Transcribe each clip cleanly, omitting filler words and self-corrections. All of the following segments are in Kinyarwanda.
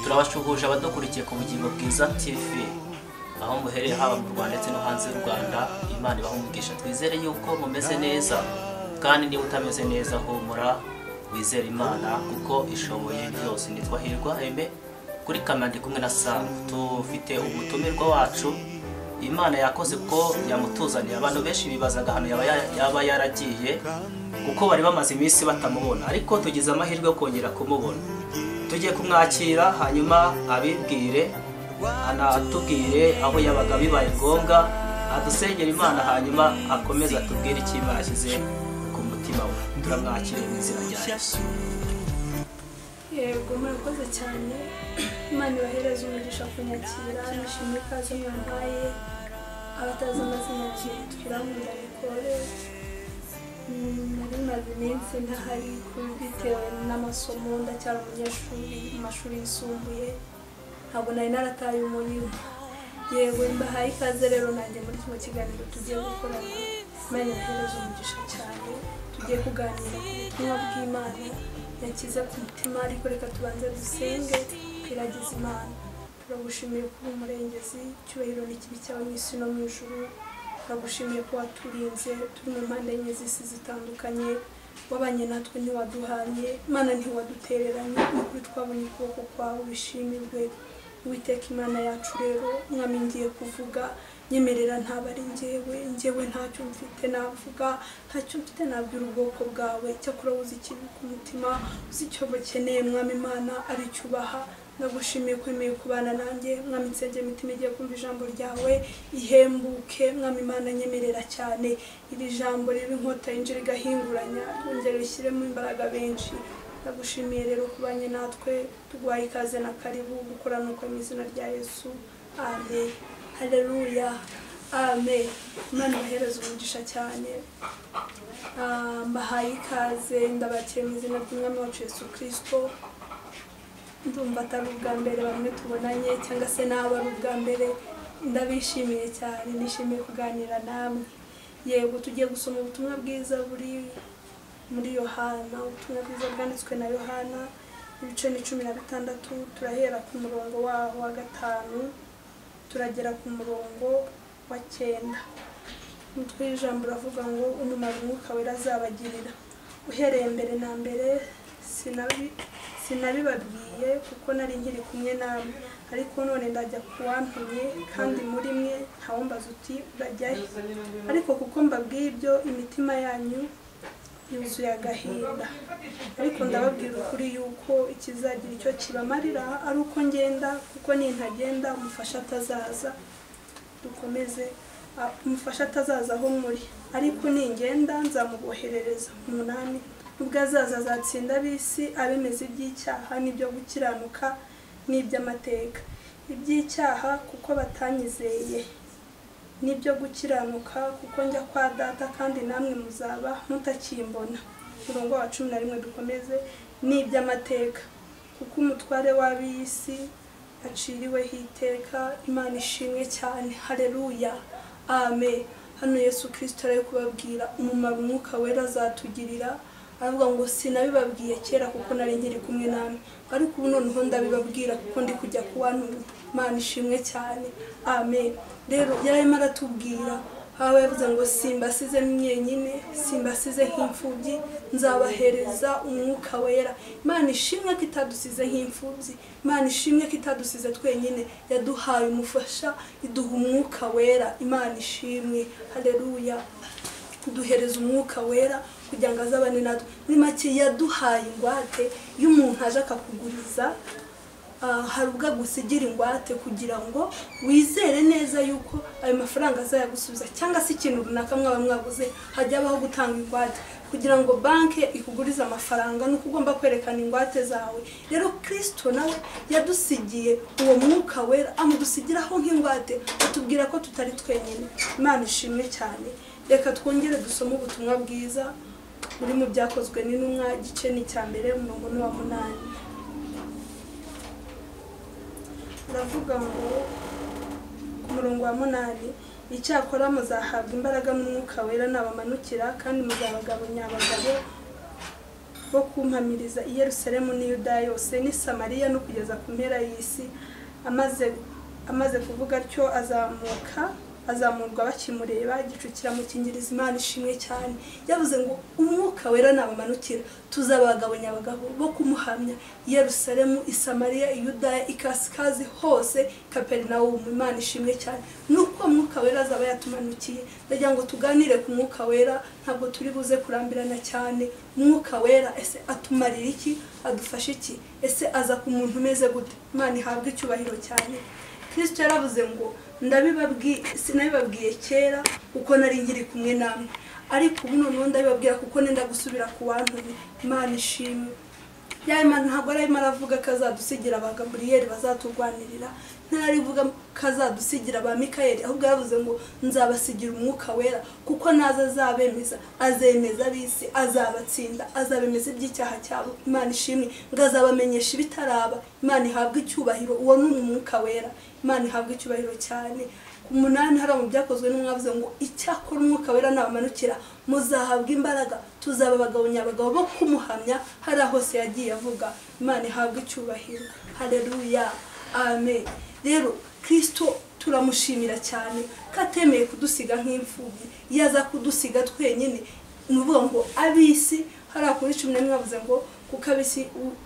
Turabashuhuje abadukurikiye ku Bugingo Bwiza TV aho muhereye haba mu Rwanda ndetse no hanze y'u Rwanda. Imana ibahe umugisha. Twizere yuko mumeze neza, kandi niba utameze neza humura, wizere Imana kuko ishoboye byose. Nitwa Hirwa Aime, kuri kamera ndi kumwe na Sam. Tufite umutumirwa wacu, Imana yakoze ko yamutuzaniye. Abantu benshi bibazaga ahantu yaba yaragiye kuko bari bamaze iminsi batamubona, ariko tugize amahirwe yo kongera kumubona. Tugiye kumwakira hanyuma abibwire, anatubwire aho yabaga bibaye ngombwa, adusengera Imana, hanyuma akomeze atubwire icyo Imana yashyize ku mutima we. Turamwakiriye mu izina rya Yesu. Yego, murakoze cyane. Imana ibahereze umugisha kunyakira, nishimiye ikaze mwampaye. Abatazi amazina yanjye, Irankunda Nicole. Nari maze iminsi ntahari bitewe n'amasomo, ndacyari umunyeshuri mu mashuri yisumbuye, ntabwo nari narataye umurimo. Yego, mbahaye ikaze rero nanjye muri kino kiganiro tugiye gukorana. Imana ibahereze umugisha cyane. Tugiye kuganira ku butumwa bw'Imana yakize ku mutima, ariko reka tubanze dusenge twiragize Imana. Turagushimiye kuba umurengezi, icyubahiro n'ikibi cyawe mu isi no mu ijuru. Turagushimiye ko waturinze turi mu mpande enye z'isi zitandukanye, wabanye natwe ntiwaduhanye, Imana ntiwadutereranye, ni ukuri twabonye ukuboko kwawe, bishimirwe. Uwiteka Imana yacu rero, Mwami, ngiye kuvuga, nyemerera ntaba ari njyewe, njyewe ntacyo mfite navuga, ntacyo mfite nabwira ubwoko bwawe. Cyakora uzi ikibi ku mutima, uzi icyo bakeneye, Mwami Imana aricyo ubaha. Ndagushimiye ko wemeye kubana nanjye, Mwami. Nsengera imitima igiye kumva ijambo ryawe ihembuke, Mwami Imana, nyemerera cyane iri jambo ribe inkota yinjira igahinguranya, ryongere rishyiremo imbaraga benshi. Ndagushimiye rero kubanye natwe, tuguhaye ikaze na karibu gukorana uko mu izina rya Yesu, amen. Haleluya, amen. Imana ibahereze umugisha cyane. Mbahaye ikaze, ndabakiriye mu izina ry'Umwami wacu Yesu Kristo. Ndumva atari ubwa mbere bamwe tubonanye, cyangwa se n'aba ari ubwa mbere, ndabishimiye cyane, nishimiye kuganira namwe. Yego, tugiye gusoma ubutumwa bwiza buri muri Yohana, ubutumwa bwiza bwanditswe na Yohana, ibice ni 16. Turahera ku murongo waho wa 5 turagera ku murongo wa 9. Umutwe w'ijambo uravuga ngo umumaro Umwuka Wera azabagirira. Uhereye mbere na mbere sinabibabwiye kuko nari nkiri kumwe namwe, ariko none ndajya kuwantumye, kandi muri mwe ntawumbaza uti urajya he? Ariko kuko mbabwiye ibyo, imitima yanyu yuzuye agahinda. Ariko ndababwira ukuri yuko ikizagira icyo kibamarira ari uko ngenda, kuko nintagenda umufasha atazaza. Dukomeze. Umufasha atazaza aho muri, ariko ningenda nzamuboherereza. 8. Ubwo azaza azatsinda ab'isi, abemeza iby'icyaha n'ibyo gukiranuka n'iby'amateka. Iby'icyaha kuko batanyizeye, n'ibyo gukiranuka kuko njya kwa Data kandi namwe muzaba mutakimbona. Umurongo wa 11 dukomeze. N'iby'amateka kuko umutware w'ab'isi aciriweho iteka. Imana ishimwe cyane, haleluya, amen. Hano Yesu Kristo ari kubabwira umumaro Umwuka Wera azatugirira. Aravuga ngo sinabibabwiye kera kuko nari nkiri kumwe namwe, ariko ubu noneho ndabibabwira kuko ndi kujya kuwantumye. Imana ishimwe cyane, amen. Rero yarimo aratubwira, aho yavuze ngo simbasize mwenyine, simbasize nk'imfubyi, nzabahereza Umwuka Wera. Imana ishimwe ko itadusize nk'imfubyi, Imana ishimwe ko itadusize twenyine, yaduhaye umufasha, iduha Umwuka Wera. Imana ishimwe, haleluya. Duhereza Umwuka Wera kugira ngo azabane natwe. Muri make yaduhaye ingwate. Iyo umuntu aje akakuguriza, hari ubwo agusigira ingwate kugira ngo wizere neza yuko ayo mafaranga azayagusubiza, cyangwa se ikintu runaka mwaba mwaguze, hajya habaho gutanga ingwate kugira ngo banki ikugurize amafaranga, nuko ugomba kwerekana ingwate zawe. Rero Kristo nawe yadusigiye uwo Mwuka Wera, amudusigiraho nk'ingwate, atubwira ko tutari twenyine. Imana ishimwe cyane. Reka twongere dusome ubutumwa bwiza buri mu Byakozwe n'Intumwa, igice ni icya 1, umurongo ni wa 8. Uravuga ngo ku murongo wa 8, icyakora muzahabwa imbaraga n'Umwuka Wera nabamanukira, kandi muzaba abagabo nyabagabo bo kumpamiriza i Yerusalemu n'i Yudaya yose n'i Samariya no kugeza ku mpera y'isi. Amaze kuvuga atyo azamurwa bakimureba, igicu kiramukingiriza. Imana ishimwe cyane. Yavuze ngo umwuka wera nabamanukira tuzaba abagabo nyabagabo bo kumuhamya i Yerusalemu, i Samariya, i Yudaya, ikasikazi hose, Kaperinawumu. Imana ishimwe cyane. Nuko umwuka wera azaba yatumanukiye. Ndagira ngo tuganire ku mwuka wera, ntabwo turi buze kurambirana cyane. Umwuka wera ese atumarira iki? Adufasha iki? Ese aza ku muntu umeze gute? Imana ihabwe icyubahiro cyane. Kristo yaravuze ngo sinabibabwiye kera kuko nari nkiri kumwe namwe, ariko ubu noneho ndabibabwira kuko nenda gusubira ku wantumye. Imana ishimwe. Imana ntabwo arimo aravuga ko azadusigira ba Gaburiyeli bazaturwanirira, ntarivuga ko azadusigira ba Mikayeli, ahubwo yaravuze ngo nzabasigira umwuka wera kuko naza azabemeza, azemeza ab'isi, azabatsinda, azabemeza iby'icyaha cyabo. Imana ishimwe. Ngo azabamenyesha ibitaraba. Imana ihabwe icyubahiro. Uwo ni umwuka wera. Imana ihabwe icyubahiro cyane. Ku 8 hari mu byakozwe n'umwavuze ngo icyakora umwuka wera nabamanukira muzahabwa imbaraga, tuzaba abagabo nyabagabo bo kumuhamya hari hose yagiye avuga. Imana ihabwe icyubahiro. Haleluya, amen. Rero Kristo turamushimira cyane ko atemeye kudusiga nk'imfubyi. Iyo aza kudusiga twenyine, ni ukuvuga ngo ab'isi hari kuri 11 bavuze ngo kuko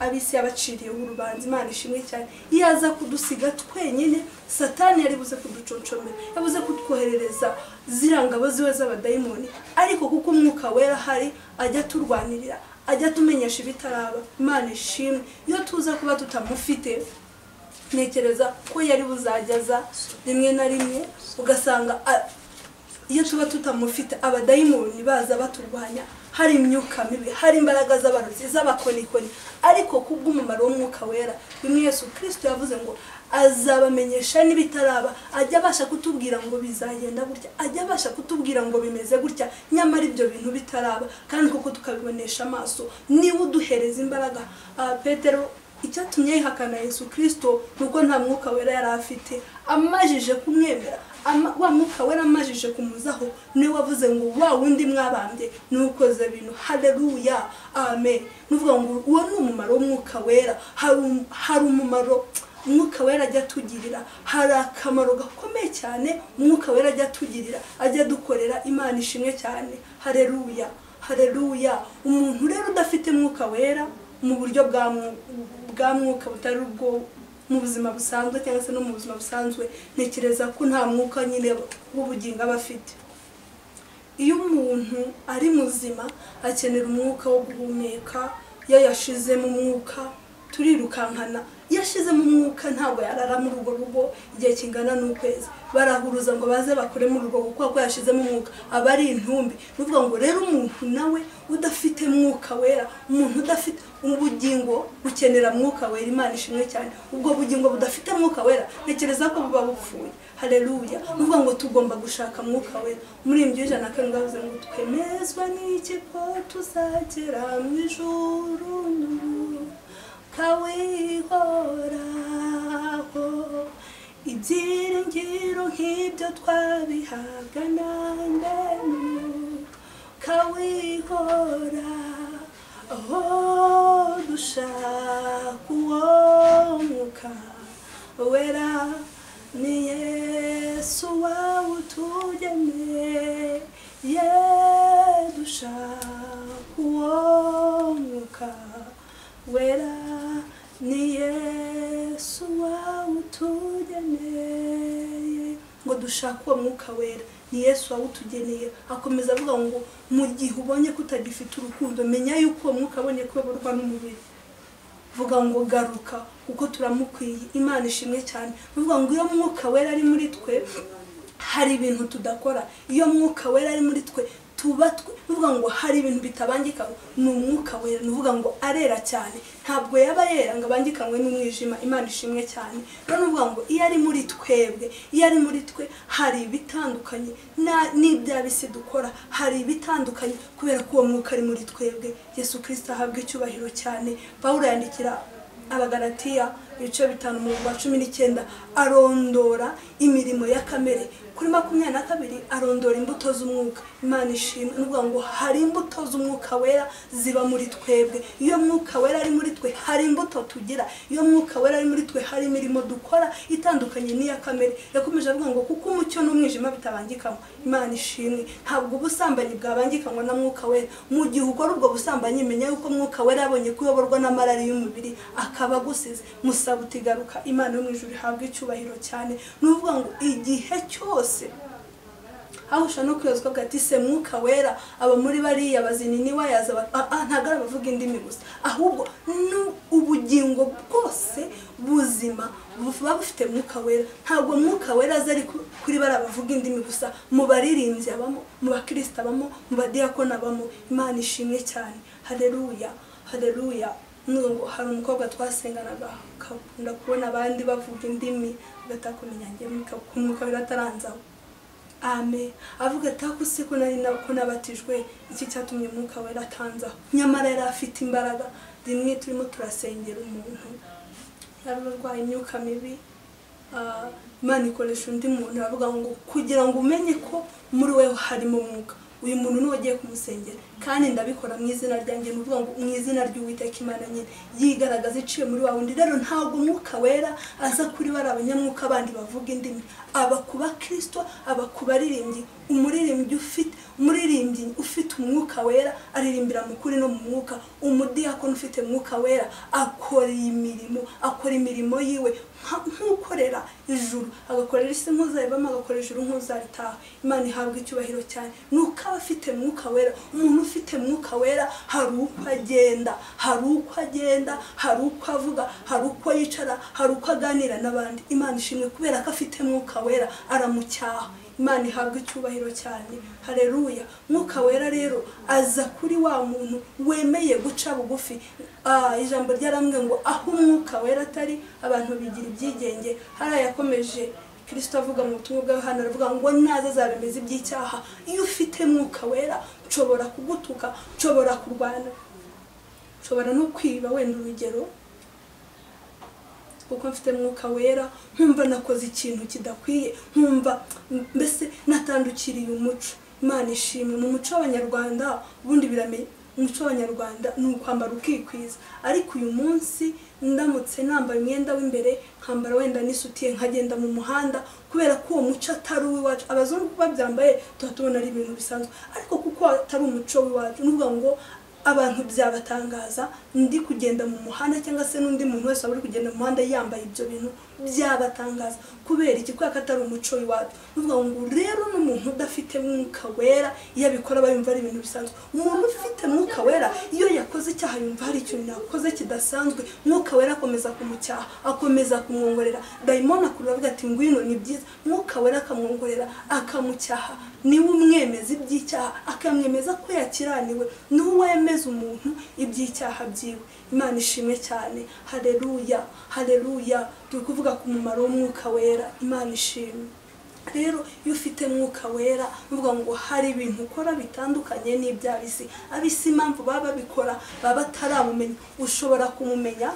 ab'isi yabaciriye urubanza. Imana ishimwe cyane. Iyo aza kudusiga twenyine, Satani yari buze kuduconcomera, yabuze kutwoherereza ziriya ngabo ziwe z'abadayimoni, ariko kuko umwuka wera hari ajya turwanirira, ajya tumenyesha ibitaraba. Imana ishimwe. Iyo tuza kuba tutamufite, ntekereza ko yari buzajyaza rimwe na rimwe ugasanga iyo tuba tutamufite abadayimoni baza baturwanya, hari imyuka mibi, hari imbaraga z'abarozi, z'abakonikoni, ariko kubw'umumaro w'umwuka wera, bimwe Yesu Kristo yavuze ngo azabamenyesha n'ibitaraba, ajya abasha kutubwira ngo bizagenda gutya, ajya abasha kutubwira ngo bimeze gutya, nyamara ibyo bintu bitaraba, kandi koko tukabibonesha amaso. Niba uduhereza imbaraga. Petero icyatumye yihakana Yesu Kristo nuko nta mwuka wera yari afite. Amajije kumwemera, wa mwuka wera amajije kumuzaho, niwe wavuze ngo wa wundi mwabambye nukoze bintu. Haleluya, amen. Nuvuga ngo uwo ni umumaro w'umwuka wera. Hari umumaro umwuka wera ajya atugirira, hari akamaro gakomeye cyane umwuka wera ajya atugirira, ajya dukorera. Imana ishimwe cyane. Haleluya, haleluya. Umuntu rero udafite mwuka wera mu buryo bwa mwuka butari ubwo mu buzima busanzwe cyangwa se no mu buzima busanzwe, ntekereza ko nta mwuka nyine w'ubugingo aba afite. Iyo umuntu ari muzima akenera umwuka wo guhumeka. Iyo yashizemo umwuka turirukankana, iyo ashizemo umwuka ntabwo yarara muri urwo rugo igihe kingana n'ukwezi, barahuruza ngo baze bakore muri urwo rugo kuko yashizemo umwuka, aba ari intumbi. Nuvuga ngo rero umuntu nawe udafite mwuka wera, umuntu udafite ubugingo bukenera mwuka wera. Imana ishimwe cyane. Ubwo bugingo budafite mwuka wera ntekereza ko buba bupfuye. Haleluya. Nuvuga ngo tugomba gushaka mwuka wera. Muri ibyo 107 bavuze ngo twemezwa n'iki ko tuzagera mu ijuru kawihoraho, ibyiringiro nk'ibyo twabihabwa nande kawihoraho, dushaka uwo mwuka wera, ni Yesu wawutugeneye, dushaka uwo mwuka wera, ni Yesu wawutugeneye. Ngo dushaka uwo mwuka wera, ni Yesu wawutugeneye. Akomeza avuga ngo mu gihe ubonye ko utagifite urukundo, menya yuko uwo mwuka abonye kuyoborwa n'umubiri, vuga ngo garuka kuko turamukwiye. Imana ishimwe cyane. Vuga ngo iyo mwuka wera ari muri twe hari ibintu tudakora. Iyo mwuka wera ari muri twe tuba nuvuga ngo hari ibintu bitabangikanywe ni umwuka wera. Nuvuga ngo arera cyane, ntabwo yaba yera ngo abangikanywe n'umwijima. Imana ishimwe cyane. Rero nuvuga ngo iyo ari muri twebwe, iyo ari muri twe hari ibitandukanye n'ibya bisi dukora, hari ibitandukanye kubera ko uwo mwuka ari muri twebwe. Yesu Kristo ahabwe icyubahiro cyane. Pawulo yandikira Abagalatiya ibice 5 umurongo wa 19 arondora imirimo ya kamere. Kuri 22 arondora imbuto z'umwuka. Imana ishimwe. Nuvuga ngo hari imbuto z'umwuka wera ziba muri twebwe. Iyo mwuka wera ari muri twe hari imbuto tugira. Iyo mwuka wera ari muri twe hari imirimo dukora itandukanye n'iya kamere. Yakomeje avuga ngo kuko umucyo n'umwijima bitabangikanywa. Imana ishimwe. Ntabwo ubusambanyi bwabangikanywa na mwuka wera. Mu gihe ukora ubwo busambanyi menya yuko mwuka wera yabonye kuyoborwa n'amarari y'umubiri akaba agusize. Musaba utigaruka. Imana yo mu ijuru ihabwe icyubahiro cyane. Nuvuga ngo igihe cyose aho ushobora no kwibazwa ati se mwuka wera aba muri bariya bazinini wayaza ntabwo ari abavuga indimi gusa, ahubwo ubugingo bwose buzima buba bufite mwuka wera. Ntabwo mwuka wera aza ari kuri bari abavuga indimi gusa, mu baririmbyi abamo, mu bakristo abamo, mu badiyakoni abamo. Imana ishimwe cyane. Haleluya, haleluya. Ngo hari umukobwa twasenganaga akakunda kubona abandi bavuga indimi agatakumenya njye mwuka wera ataranzaho. Amen. Avuga ati ako se ko nari nako nabatijwe iki cyatumye mwuka wera atanzaho. Nyamara yari afite imbaraga. Rimwe turimo turasengera umuntu yari arwaye imyuka mibi, Imana ikoresha undi muntu aravuga ngo kugira ngo umenye ko muri wewe harimo umwuka, uyu muntu niwe ugiye kumusengera kandi ndabikora mu izina ryanjye. Nuvuga ngo mu izina ry'Uwiteka Imana nyine yigaragaza iciye muri wawe. Undi rero ntabwo umwuka wera aza kuri bari abanyamwuka bandi bavuga indimi, aba kuba Kristo, aba kubaririmbyi. Umuririmbyi ufite umwuka wera aririmbira mu kuri no mu mwuka. Umudiyakoni ufite umwuka wera akora imirimo, akora imirimo yiwe nk'ukorera ijuru, agakorera isi nk'uzayibamo, agakorera ijuru nk'uzaritaha. Imana ihabwa icyubahiro cyane. Nuko aba afite mwuka wera. Umuntu ufite mwuka wera hari uko agenda, hari uko agenda, hari uko avuga, hari uko yicara, hari uko aganira n'abandi. Imana ishimwe kubera ko afite mwuka wera aramucyaha. Imana ihabwa icyubahiro cyane. Haleluya. Mwuka wera rero aza kuri wa muntu wemeye guca bugufi. Ijambo ryarambwe ngo aho umwuka wera atari abantu bigira ibyigenge. Hari yakomeje Kristo avuga mu butumwa bwa Yohana aravuga ngo naza azabemeza iby'icyaha. Iyo ufite mwuka wera nshobora kugutuka, nshobora kurwana, nshobora no kwiba wenda urugero, kuko mfite mwuka wera nkumva nakoze ikintu kidakwiye, nkumva mbese natandukiriye umuco. Imana ishimwe. Mu muco w'Abanyarwanda ubundi biramenye, umuco w'Abanyarwanda ni ukwambara ukikwiza, ariko uyu munsi ndamutse nambaye umwenda w'imbere nkambara wenda n'isutiye nkagenda mu muhanda, kubera ko uwo muco atari uw'iwacu. Abazungu babyambaye tuba tubona ari ibintu bisanzwe, ariko kuko atari umuco w'iwacu nuvuga ngo abantu byabatangaza ndi kugenda mu muhanda cyangwa se n'undi muntu wese uri kugenda mu muhanda yambaye ibyo bintu byabatangaza. Kubera iki? Kubera ko atari umuco w'iwacu. Nuvuga ngo rero n'umuntu udafite mwuka wera iyo abikora bayumva ari ibintu bisanzwe. Umuntu ufite mwuka wera iyo yakoze icyaha yumva hari ikintu yakoze kidasanzwe, mwuka wera akomeza kumucyaha, akomeza kumwongorera. Dayimoni akurura avuga ati ngwino ni byiza, mwuka wera akamwongorera akamucyaha. Niwe umwemeza iby'icyaha, akamwemeza ko yakiraniwe, niwe wemeza umuntu iby'icyaha byiwe. Imana ishimwe cyane. Haleluya, haleluya. Turi kuvuga ku mumaro w'umwuka wera. Imana ishimwe. Rero iyo ufite mwuka wera uvuga ngo hari ibintu ukora bitandukanye n'iby'abisi. Abisi impamvu baba babikora baba bataramumenya. Ushobora kumumenya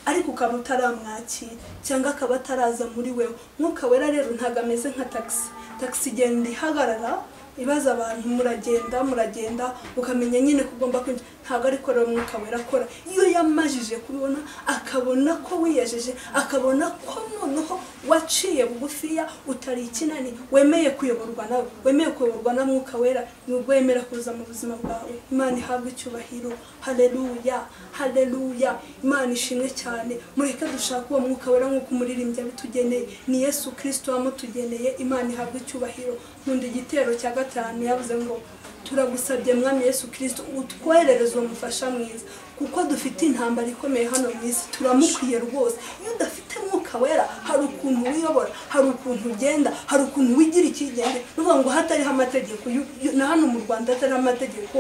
ariko ukaba utaramwakira cyangwa akaba ataraza muri wewe. Mwuka wera rero ntabwo ameze nka taxi. Taxi igenda ihagarara ibaza abantu muragenda muragenda, ukamenya nyine kugomba kwinjira. Ntabwo ariko rero mwuka wera akora. Iyo yamajije kubibona akabona ko wiyejeje, akabona ko noneho waciye bugufiya, utari ikinani, wemeye kuyoborwa nawe, wemeye kuyoborwa na mwuka wera, nubwo wemera kuza mu buzima bwawe. Imana ihabwe icyubahiro. Haleluya, haleluya. Imana ishimwe cyane. Mureke dushake uwo mwuka wera nk'uko umuririmbyi abitugeneye. Ni Yesu Kristo wamutugeneye. Imana ihabwe icyubahiro. Nkunda igitero cya 5 yavuze ngo turagusabye Mwami Yesu Kristo utwoherereze uwo mufasha mwiza, kuko dufite intambara ikomeye hano mu isi, turamukwiye rwose. Iyo udafite mwuka wera hari ukuntu wiyobora, hari ukuntu ugenda, hari ukuntu wigira ikigenge. Nuvuga ngo hatariho amategeko, na hano mu Rwanda hatariho amategeko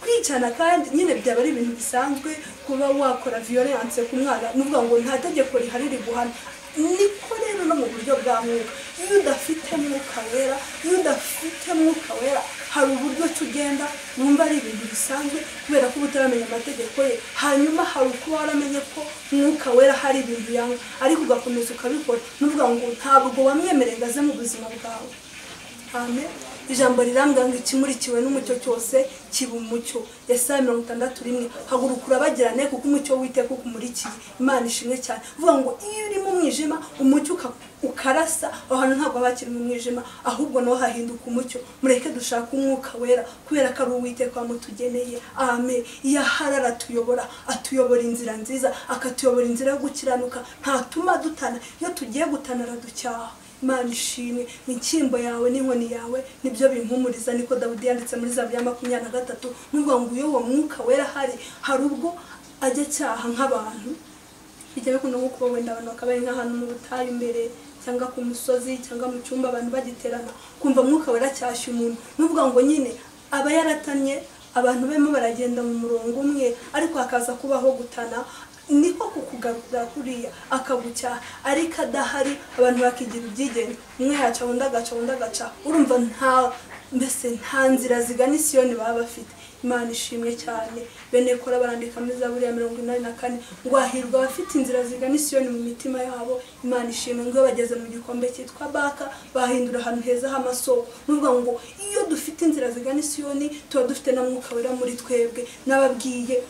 kwicana, kandi nyine byaba ari ibintu bisanzwe kuba wakora violence ku mwana. Nuvuga ngo nta tegeko rihari riguhana. Niko rero no mu buryo bwa mwuka, Iyo udafite Mwuka Wera, iyo udafite Mwuka Wera, hari uburyo tugenda wumva ari ibintu bisanzwe kubera ko utaramenya amategeko ye. Hanyuma hari ukuba waramenye ko Mwuka Wera hari ibintu yanga, ariko ugakomeza ukabikora, nuvuga ngo ntabwo wamwemereye ngo aze mu buzima bwawe. Amen. Ijambo rirambwira ngo ikimurikiwe n'umucyo cyose kiba umucyo. Yesaya 61, haguruka urabagirane kuko umucyo w'Uwiteka ukumurikiye. Imana ishimwe cyane. Uvuga ngo iyo uri mu mwijima umucyo ukarasa, aho hantu ntabwo bakiri mu mwijima, ahubwo naho hahinduka umucyo. Mureke dushaka Umwuka Wera kubera ko ari Uwiteka wamutugeneye. Amen. Iyo ahari aratuyobora, atuyobora inzira nziza, akatuyobora inzira yo gukiranuka, ntatuma dutana. Iyo tugiye gutana araducyaha. Imana ishimwe. Inshyimbo yawe n'inkoni yawe nibyo bimpumuriza, niko Dawidi yanditse muri Zaburi ya 23. Nuvuga ngo iyo uwo Mwuka Wera hari, hari ubwo ajya cyaha nk'abantu, bijya bikunda nko kuba wenda abantu bakaba ari nk'ahantu mu butayu imbere cyangwa ku musozi cyangwa mu cyumba abantu bagiterana, kumva Mwuka Wera cyashya umuntu. Nuvuga ngo nyine aba yaratanye, abantu barimo baragenda mu murongo umwe, ariko hakaza kubaho gutana, niko kukugarura kuriya akagucyaha. Ariko adahari abantu bakigira ibyigenge, umwe yaca undi agaca undi agaca, urumva nta mbese nta nzira zigana Isiyoni baba bafite. Imana ishimwe cyane. Bene Kora barandika muri Zaburi ya 84 ngo hahirwa abafite inzira zigana Isiyoni mu mitima yabo. Imana ishimwe. Ngo bageze mu gikombe cyitwa Baka bahindura ahantu heza h'amasoko. Nuvuga ngo iyo dufite inzira zigana Isiyoni tuba dufite na Mwuka Wera muri twebwe. Nababwiye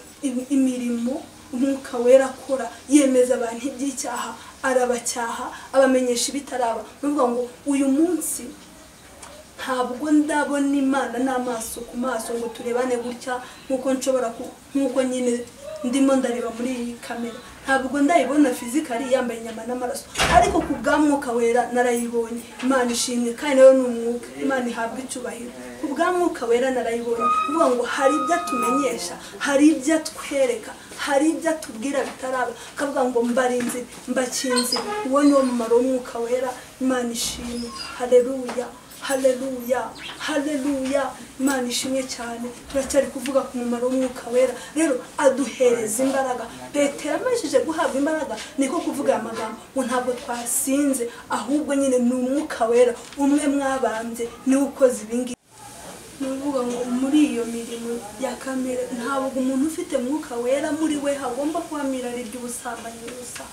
imirimo Umwuka Wera akora, yemeza abantu iby'icyaha, arabacyaha, abamenyesha ibitaraba. Nuvuga ngo uyu munsi ntabwo ndabona Imana n'amaso ku maso ngo turebane gutya nkuko nshobora nkuko nyine ndimo ndareba muri iyi kamera, ntabwo ndayibona physically yambaye inyama n'amaraso, ariko ku bwa Mwuka Wera narayibonye. Imana ishimwe. Kandi nayo ni umwuka. Imana ihabwa icyubahiro. Ku bwa Mwuka Wera narayibonye. Uvuga ngo hari ibyo atumenyesha, hari ibyo atwereka, hari ibyo atubwira bitaraba, akavuga ngo mbarinze mbakinze. Uwo ni wo mumaro w'Umwuka Wera. Imana ishimwe. Haleluya, haleluya, haleluya. Imana ishimwe cyane. Turacyari kuvuga ku mumaro w'Umwuka Wera. Rero aduhereza imbaraga. Petero amajije guhabwa imbaraga niko kuvuga aya magambo ngo ntabwo twasinze, ahubwo nyine ni Umwuka Wera umwe mwabambye niwe ukoze ibingibi. Nuvuga ngo muri iyo mirimo ya kamere ntabwo umuntu ufite Mwuka Wera muri we hagomba kubamo irari ry'ubusambanyi gusa.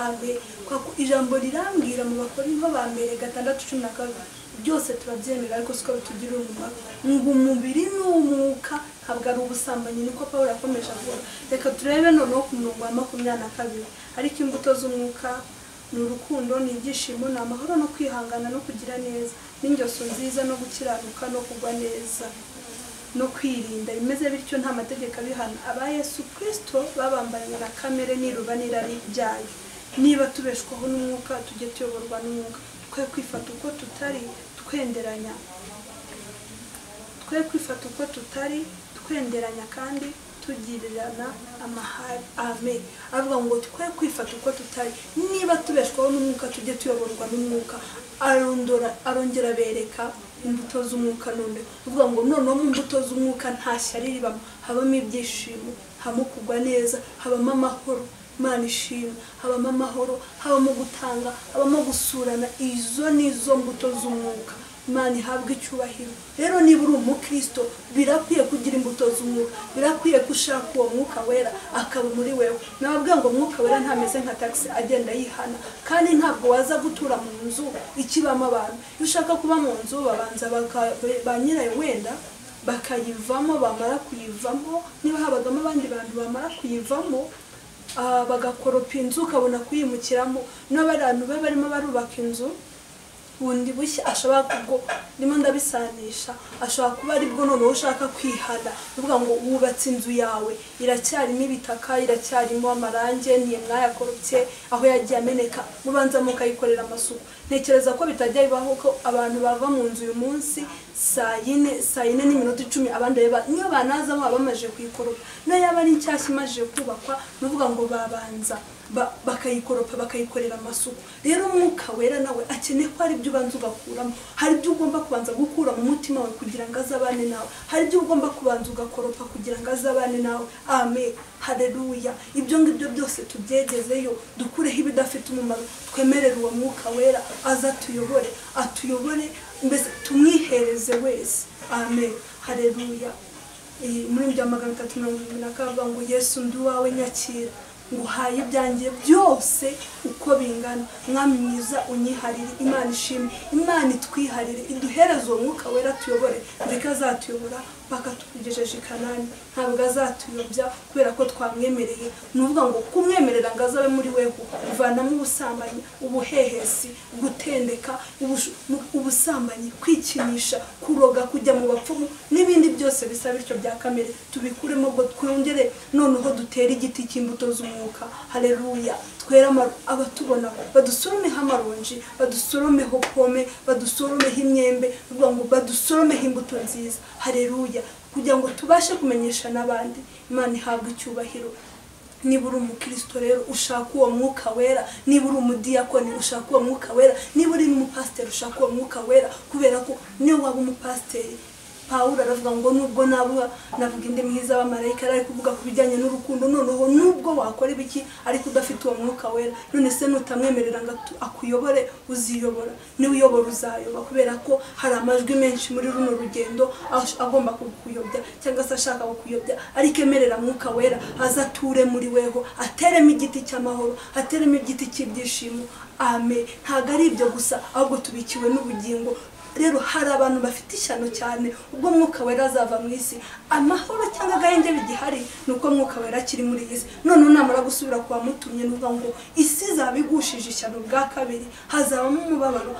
Amen. Kuko ijambo rirambwira mu Bakorinto ba mbere 6:12, byose turabyemera ariko siko bitugirira umumaro, ngo umubiri n'umwuka ntabwo ari ubusambanyi, niko Pawulo yakomeje avuga. Reka turebe noneho ku murongo wa 22. Ariko imbuto z'umwuka ni urukundo, ni ibyishimo, ni amahoro, no kwihangana, no kugira neza, n'ingeso nziza, no gukiranuka, no kugwa neza, no kwirinda. Bimeze bityo nta mategeko abihana. Aba Yesu Kristo babambanye na kamere n'iruba n'irari byayo. Niba tubeshwaho n'umwuka tujye tuyoborwa n'umwuka, twe kwifata uko tutari twenderanya, twe kwifata uko tutari twenderanya kandi tugirirana amahari. Amen. Avuga ngo twe kwifata uko tutari, niba tubeshwaho n'umwuka tujye tuyoborwa n'umwuka. Arondora, arongera bereka imbuto z'umwuka. None uvuga ngo noneho mu mbuto z'umwuka nta shyari ribamo, habamo ibyishimo, habamo kugwa neza, habamo amahoro. Imana ishimwe. Habamo amahoro, habamo gutanga, habamo gusurana. Izo nizo mbuto z'umwuka. Imana ihabwa icyubahiro. Rero niba uri umukristo birakwiye kugira imbuto z'umwuka, birakwiye gushaka uwo Mwuka Wera akaba muri wewe. Nababwiye ngo Mwuka Wera ntameze nka taxi agenda yihana, kandi ntabwo waza gutura mu nzu ikibamo abantu. Iyo ushaka kuba mu nzu babanza ba nyirayo wenda bakayivamo, bamara kuyivamo, niba habagamo abandi bantu bamara kuyivamo bagakoropa inzu ukabona kuyimukiramo. N'abantu be barimo barubaka inzu bundi bushya, ashobora kubwo ndimo ndabisanisha, ashobora kuba aribwo noneho ushaka kwihana. Uvuga ngo wubatse inzu yawe iracyarimo ibitaka, iracyarimo amarange, niye mwayakoropye aho yagiye ameneka, mubanza mukayikorera amasuku. Ntekereza ko bitajya bibaho ko abantu bava mu nzu uyu munsi saa 4:10 abandi niyo banazamo bamaze kuyikoropa, niyo yaba ari nshyashya imaze kubakwa. Nuvuga ngo babanza Bakayikoropa, bakayikorera amasuku. Rero Umwuka Wera nawe akeneye ko hari ibyo ubanza ugakuramo, hari ibyo ugomba kubanza gukura mu mutima wawe kugira ngo azabane nawe, hari ibyo ugomba kubanza ugakoropa kugira ngo azabane nawe. Amen, haleluya. Ibyo ngibyo byose tubyegezeyo, dukureho ibidafite umumaro, twemerere uwo Mwuka Wera aza atuyobore, atuyobore, mbese tumwihereze wese. Amen, haleluya. Muri bya 372 ngo Yesu ndi uwawe, nyakira, nguhaye ibyanjye byose uko bingana, Mwami mwiza unyiharire. Imana ishimwe, Imana itwiharire, iduhereze uwo Mwuka Wera tuyobore, ndetse azatuyobora mpaka tukugejeje i Kanani. Ntabwo azatuyobya kubera ko twamwemereye. Ni ukuvuga ngo kumwemerera ngo azabe muri weho, uvanamo ubusambanyi, ubuhehesi, gutendeka, ubusambanyi, kwikinisha, kuroga, kujya mu bapfumu n'ibindi byose bisa bityo bya kamere, tubikuremo ngo twongere noneho dutere igiti cy'imbuto z'umwuka. Haleluya. Twera abatubona badusoromeho amaronji, badusoromeho pome, badusoromeho imyembe, bivuga ngo badusoromeho imbuto nziza. Haleluya, kugira ngo tubashe kumenyesha n'abandi. Imana ihabwe icyubahiro. Niba uri umukristo rero ushaka uwo Mwuka Wera, niba uri umudiyakoni ushaka uwo Mwuka Wera, niba uri umupasiteri ushaka uwo Mwuka Wera, kubera ko niyo waba umupasiteri, Pawulo aravuga ngo nubwo navuga indimi z'abamarayika, ari kuvuga ku bijyanye n'urukundo, noneho nubwo wakora ibiki ariko udafite uwo Mwuka Wera, none se nutamwemerera ngo akuyobore, uziyobora. Niwe uyobora uzayoba, kubera ko hari amajwi menshi muri runo rugendo agomba kukuyobya cyangwa se ashaka kukuyobya. Ariko emerera Mwuka Wera azature muri weho, ateremo igiti cy'amahoro, ateremo igiti cy'ibyishimo. Amen. Ntabwo ari ibyo gusa, ahubwo tubikiwe n'ubugingo. Rero hari abantu bafite ishyano cyane ubwo Mwuka Wera azava mu isi, amahoro cyangwa agahenge bigihari nuko Mwuka Wera akiri muri iyi si. None namara gusubira kwa mutumye, nuvuga ngo isi izaba igushije ishyano bwa kabiri, hazabamo umubabaro,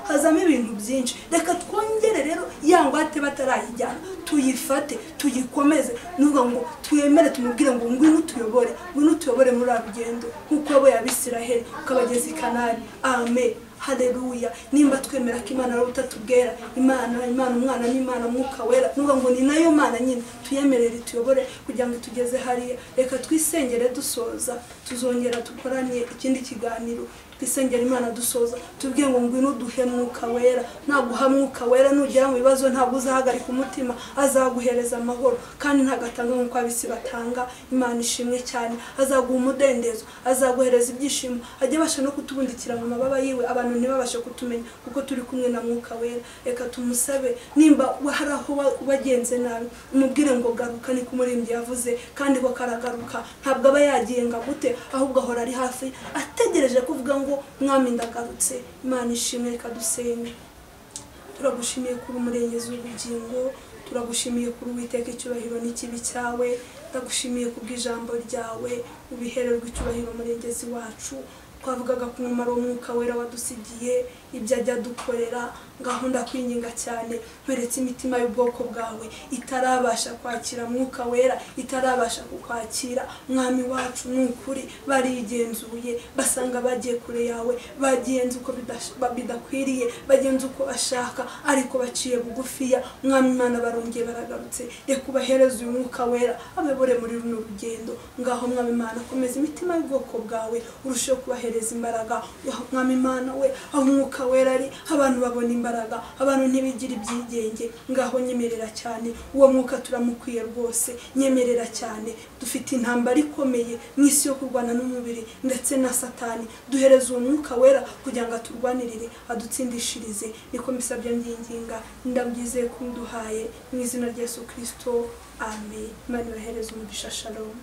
hazamo ibintu byinshi. Reka twongere rero ya ngwate batarayijyana, tuyifate, tuyikomeze, nuvuga ngo twemere, tumubwire ngo ngwino utuyobore, ngwino utuyobore muri rugendo nkuko abo y'Abisiraheli ukabageza i Kanani. Amen, haleluya. Nimba twemera ko Imana ari utatubwera, Imana, Imana Umwana n'Imana Mwuka Wera, nuvuga ngo ni nayo Mana nyine, tuyemerere tuyobore kugira ngo tugeze hariya. Reka twisengere dusoza, tuzongera dukoranye ikindi kiganiro. Twisengere Imana dusoza, tubwiye ngo ngwino duhe Mwuka Wera. Naguha Mwuka Wera nugera mu bibazo ntabwo uzahagarika umutima, azaguhereza amahoro kandi ntagatanga nkuko abisi batanga. Imana ishimwe cyane. Azaguha umudendezo, azaguhereza ibyishimo, ajye abasha no kutubundikira mu mababa yiwe, abantu ntibabashe kutumenya kuko turi kumwe na Mwuka Wera. Reka tumusabe, nimba hari aho wagenze nabi, umubwire ngo garuka, niko umuririmbyi yavuze, kandi ko karagaruka. Ntabwo aba yagiye ngo agute, ahubwo ahora ari hafi ategereje kuvuga ngo Mwami ndagarutse. Imana ishimwe. Reka dusenge. Turagushimiye kuri umurengezi w'ubugingo, turagushimiye kuri Uwiteka icyubahiro n'ikibi cyawe, ndagushimiye kubw'ijambo ryawe, ubihererwe icyubahiro umurengezi wacu. Twavugaga ku mumaro w'Umwuka Wera wadusigiye, ibyo ajya dukorera. Ngaho ndakwinginga cyane, nkweretse imitima y'ubwoko bwawe itarabasha kwakira Mwuka Wera, itarabasha kukwakira Mwami wacu. Ni ukuri barigenzuye basanga bagiye kure yawe, bagenze uko bidakwiriye, bagenze uko bashaka, ariko baciye bugufiya. Mwami Imana barongeye baragarutse, reka ubahereze uyu Mwuka Wera abayobore muri runo rugendo. Ngaho Mwami Imana komeza imitima y'ubwoko bwawe, urusheho kubahereza imbaraga. Mwami Imana we, aho Umwuka Wera ari abantu babona imbaraga, abantu ntibigira ibyigenge. Ngaho nyemerera cyane, uwo Mwuka turamukwiye rwose, nyemerera cyane. Dufite intambara ikomeye mu isi yo kurwana n'umubiri ndetse na Satani. Duhereze uwo Mwuka Wera kugira ngo aturwanirire, adutsindishirize. Niko mbisabye nginginga, ndabyizeye ko unduhaye mu izina rya Yesu Kristo. Amen. Imana ibahereze umugisha. Shalom.